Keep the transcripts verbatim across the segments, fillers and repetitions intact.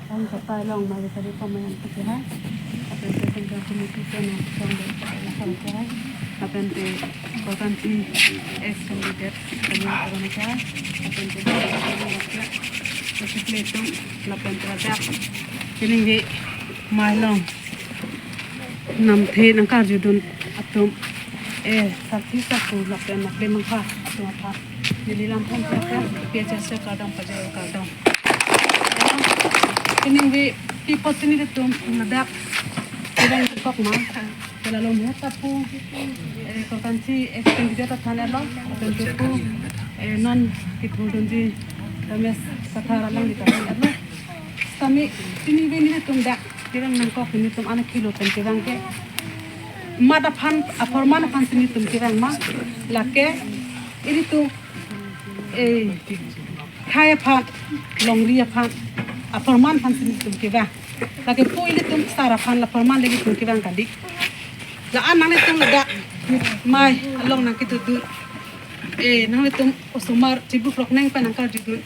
Ang kapai long mari tadi pemain tu kehai. Lapen te pen kami tu kena song de la song kehai. Lapen te kotan ti ex candidate kami orang kehai. Lapen te kami orang kehai. Terus itu lapen terhadap ini mai long. Namthe nangkarjudun atum, eh, sarpi sarpo lapen nangklemangha atum aphan neli lamthan kaka pi aja se kardom pajai kardom. Pining ve pi apotsi nelitum ladak kevang kok ma, ke la lom hota pu, eh, kotan ti ex candidate aphan lo, kotan ti pu, eh, non kithurdunji Ramesh Kathar alangli aphan lo. Kami pining ve nelitum dak kevang nangkok, nelitum anak kilo pen kevang ke. Mat aphan, aporman aphansi nelitum kevang ma. Lake ilitum, eh, khei aphan, longri aphan, aporman aphansi nelitum kevang. Lake pu ilitum sar aphan, la aporman le nelitum kevang kali. La-an nanglitum ladak mai along nangketutut, eh, nanglitum osomar Chibu Krokneng pen nangkarjudun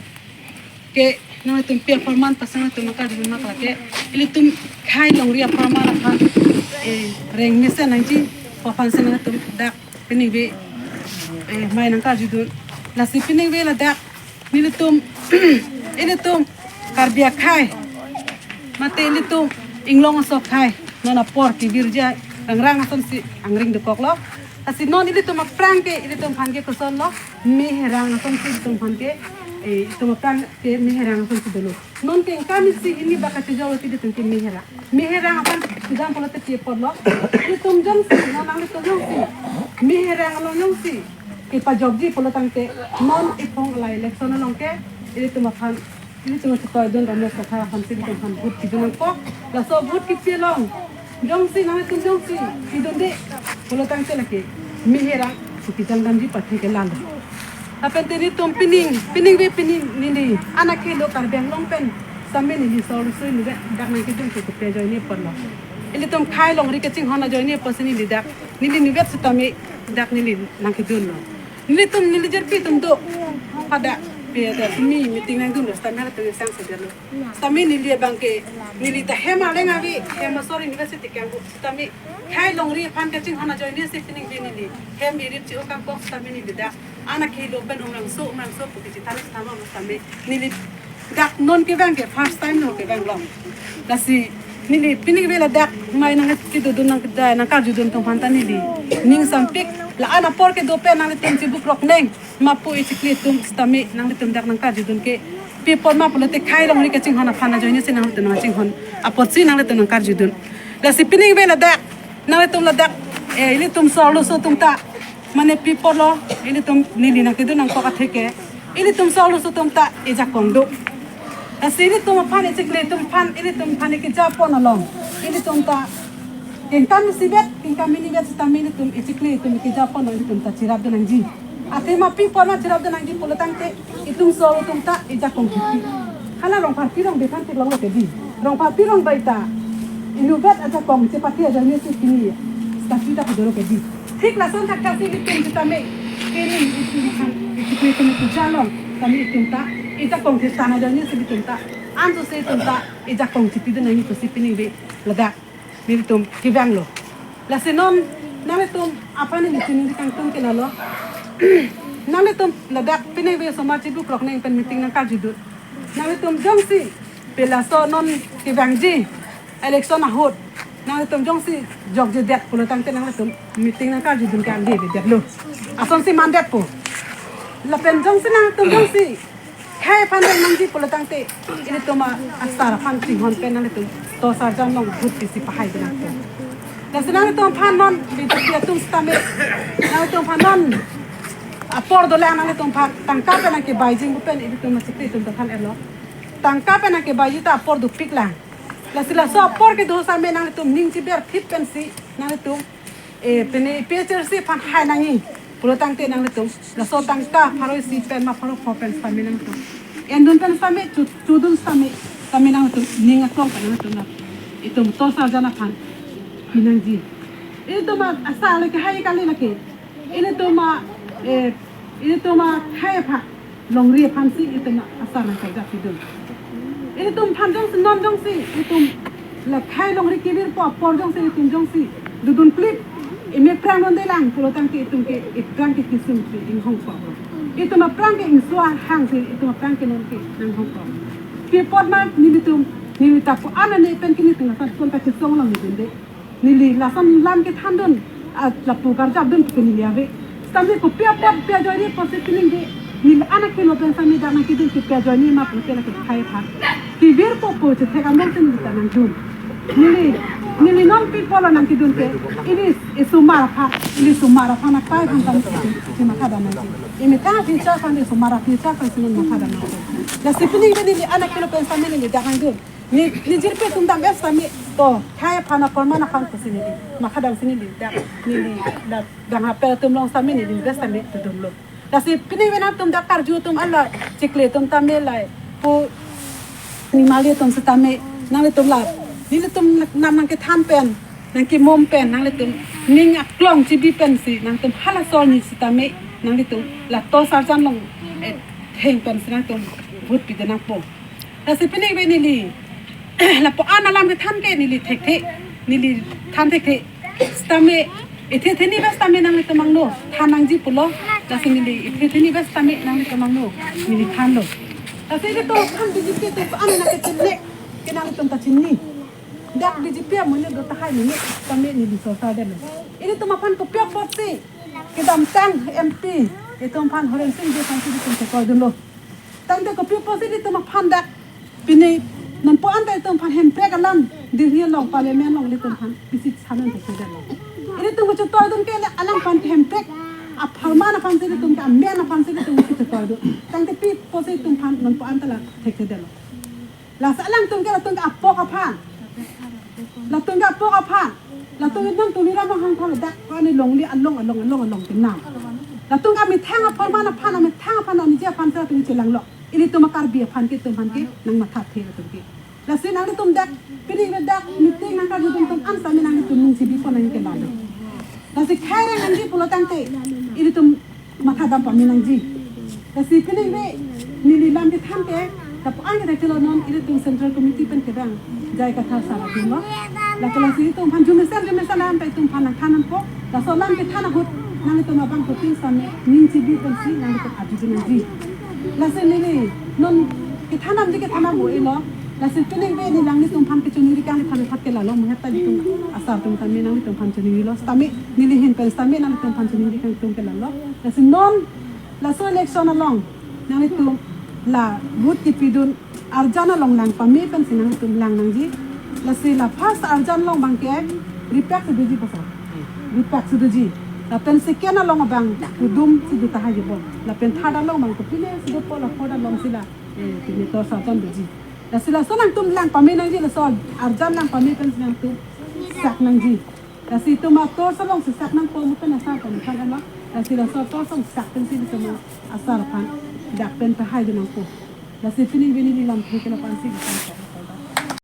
ke, nanglitum pi aporman aphansi nanglitum nangkarjudun ma, lake ilitum khei longri aporman aphan, eh, reng mesen nangji pu aphansi nanglitum dak pining ve, eh, mai nangkarjudun. Lasi pining ve ladak nelitum, ilitum Karbi akhei mate ilitum inglong aso akhei non apor kevirji rangrang asonsi angring dokoklo. Lasi non ilitum aphrang ke ilitum aphan ke kosonlo, meherang asonsi ilitum aphan ke, eh, ilitum aphrang ke meherang asonsi dolo. Non ke ingkan isi hini baka chejor oti ilitum ke meherang. Meherang aphan kedam pulote pi apotlo. Ilitum jongsi, non nanglitum jongsi meherang along jongsi kepajokji pulotangte, non iphong la election along ke ilitum aphan, ilitum chetoidun Ramesh Kathar aphansi ilitum aphan vote kedun nangkok. Laso vote kepi along jongsi nanglitum jongsi kedunde pulotangte lake meherang si kejang damji pathe ke lalo. Lapen te nelitum pining, pining ve pining neli anak kilo Karbi Anglong pen sitame neli sor sui neli dak nangkedun ke kepi ajoine apotlo. Ilitum khei longri kachinghon ajoine apotsi neli dak, neli nivet sitame dak neli nangkedunlo. Nelitum neli jirpi atum do, pada pi ada simi meeting nangdunlo, sitame halatum sang sedetlo. Sitame neli abang ke, neli ta hem arleng ave, hem asor university kang bu, sitame khei longri aphan kachinghon ajoinesi pining ve neli hem irit chi-o kangkok, sitame neli dak anak kilo pen Umrangso, Umrangso pu kechethan thanlo, sitame neli dak non kevang ke first time non kevanglo. Lasi neli pining ve ladak mai nangkedodun nangkeda nangkarjudun atum aphan ta neli ning sampik, la-an apor kedo pen nanglitum Chibu Krokneng ma pu echikli atum sitame nanglitum dak nangkarjudun ke pi apot ma pulote khei longri kachinghon aphan ajoinesi nanglitum nangchinghon apotsi nanglitum nangkarjudun. Lasi pining ve ladak nanglitum ladak, eh, ilitum sor loso atum ta mane pi apotlo, ilitum neli nangkedun nangkok athe ke ilitum sor loso atum ta ejakong do. Lasi ilitum aphan echikli atum aphan, ilitum aphan ekejapon along ilitum ta kengkam isi vet, kengkam hini vet sitame ilitum echikli atum ekejapon along ilitum ta cherapdun nangji. Athema pi apot ma cherapdun nangji pulotangte itum sor atum ta ejakong kipi. Hala Rongpharpi Rongbe aphan theklonglo ke dei. Rongpharpi Rongbe ta inutvet ajakong chepathe ajoinesi pini statue ta pudoro ke dei. Thik lason thakthaksi ilitum sitame, kini ilitum aphan, ilitum ilitum puja along sitame itum ta ejakong thektan ajoinesi ilitum ta, ansose itum ta ejakong chepidun nangji pusi pining ve ladak nelitum kevanglo. Lasi non nanglitum aphan neli chiningri kangtung ke lalo. Nanglitum ladak pining ve osomar Chibu Krokneng pen meeting nangkarjudun. Nanglitum jongsi pi laso non kevangji election ahut nanglitum jongsi jokjedet pulotangte nanglitum meeting nangkarjudun ke ande avedetlo. Asonsi mandetpo. Lapen jongsi nanglitum jongsi khei aphan reng nangji pulotangte ilitum asar aphan chinghon pen nanglitum tosarjan along vote pisi pahai nangpo. Lasi nanglitum aphan non B J P atum sitame nanglitum aphan non apor dolang, nanglitum aphan tangka pen nangkebaiji pu pen ilitum achikli atum ta than-etlo. Tangka pen nangkebaiji ta apor dopiklang. Lasi laso apor kedo sitame nanglitum ning chiber phit pensi nanglitum, eh, pini P H R C aphan hai nangji pulotangte nanglitum laso tangka pharo isi pen ma pharo pho pen sitame nanglitum endun pen sitame chu-, chudun sitame, sitame nanglitum ning aklong pen nanglitum na itum tosarjan aphan pi nangji. Ilitum asar lake hai kali lake. Ilitum, eh, ilitum khei aphan longri aphansi itum asar nangkarjap pidun. Ilitum aphan jongsi non jongsi itum la khei longri kevir po apor jongsi itum jongsi dodun klip ime prang non delang pulo tangte itum ke iphrang ke kesung si inghong po. Itum aphrang ke ingso ahang si itum aphrang ke non ke nanghong po. Pi apot ma nelitum neli ta pu an ane pen ke nelitum lason pon ta kesong long nelitum de. Neli lason lam kethandun, a, lapu karjapdun ke neli ave. Sitame kopi apot pi ajoine pusi pining ke neli anak kilo pen sitame dak nangkedun ke pi ajoine ma pulote lake khei aphan. Kevir po pu chethek among si neli ta nangdun. Neli, neli non pi apotlo nangkedun ke, ili isomar aphan, ili somar aphan akai aphan sitame si matha dam nangji. Imethang future aphan, isomar a future aphan si non matha dam nangji. Lasi pining ke neli anak kilo pen sitame neli dak nangdun. Ne, ne jirpi atum dam-et sitame to, khei aphan apor man aphan pusi neli matha dam si neli dak, neli dak, dak apel atum along sitame neli invest sitame dodunlo. Lasi pining ke nangtum dak karju atum ala chikle atum tame lahei pu nimali atum sitame nanglitum la, nelitum nam nangkethan pen, nangkemom pen, nanglitum ning aklong chibi pensi nangtum hala asor ni sitame nanglitum la torch arjan along, eh, theng pensi nangtum vote pidun nangpo. Lasi pining ke neli lapu an alam kethan ke neli thekthe, neli than thekthe. Sitame ithe theni bas sitame nanglitum angno than nangji pulo. Lasi neli ithe theni bas sitame nanglitum angno neli thanlo. Lasi ilitum aphan B J P atum an nangkechinine ke nanglitum ta chinine. Dak B J P amonit do tahai monit sitame neli sorkar detlo. Ilitum aphan kopi apotsi kedamtang M P itum aphan Horen Sing Bey aphansi itum chetoidunlo. Tangte kopi apotsi itum aphan dak pine non pu anta itum aphan hemprek alam Delhi along parliament along itum aphan pisi sanon thekthedetlo. Ilitum kachetoidun ke alangphan hemprek apharman aphansi itum ke amen aphansi itum kachetoidun. Tangte pi apotsi itum aphan non pu anta la thekthedetlo. Lasi alangtum ke latum ke apok aphan. Latum ke apok aphan. Latum ke non Tuliram Ronghang aphan ladak aphan alongli along along along along kenam. Latum ke amethang apharman aphan, amethang aphan, aniji aphan si latum chelanglo. Ilitum a-Karbi aphan ke itum aphan ke nangmathathe latum ke. Lasi nanglitum dak pining ke dak meeting nangkarjudun atum an sitame nanglitum ning chibi pon nangji ke lalo. Lasi khei reng nangji pulo tangte ilitum matha dam pame nangji. Lasi pining ke neli lam kethan ke, lapu an ke dak chelo non ilitum Central Committee pen kedang J I Kathar sir atumlo. Lake lasi itum aphan jumesen jumesen alam ta itum aphan nangthan nangpo. Laso lam kethan ahut nanglitum abang puting sitame ning chibi pensi nanglitum arjudun nangji. Lasi neli non kethan damji kethan dam oi-elo. Lasi pining ke neli nanglitum aphan kachiningri kangli aphan phat ke lalo, muhet ta itum asar atum sitame nanglitum aphan chiningrilo. Sitame neli ahin pen sitame nanglitum aphan chiningri kangtung ke lalo. Lasi non laso election along nanglitum la vote kepidun arjan along lang pame pensi nanglitum lang nangji. Lasi la first arjan along abang ke ripak si doji pasal. Ripak si doji. Lapen second along abang kudum si do tahai jebon. Lapen third along abang kopine si dopo, la fourth along si la, eh, pine torch arjan doji. Lasi laso nangtum lang pame nangji, laso arjan lang pame pensi nangtum sak nangji. Lasi itum atorch along si sak nangpo, mutan asar pon kan ala. Lasi laso torch along sak pensi itum asar aphan dak pen tahaidun nangpo. Lasi pining ke neli lamthe ke lapu ansi itum sak.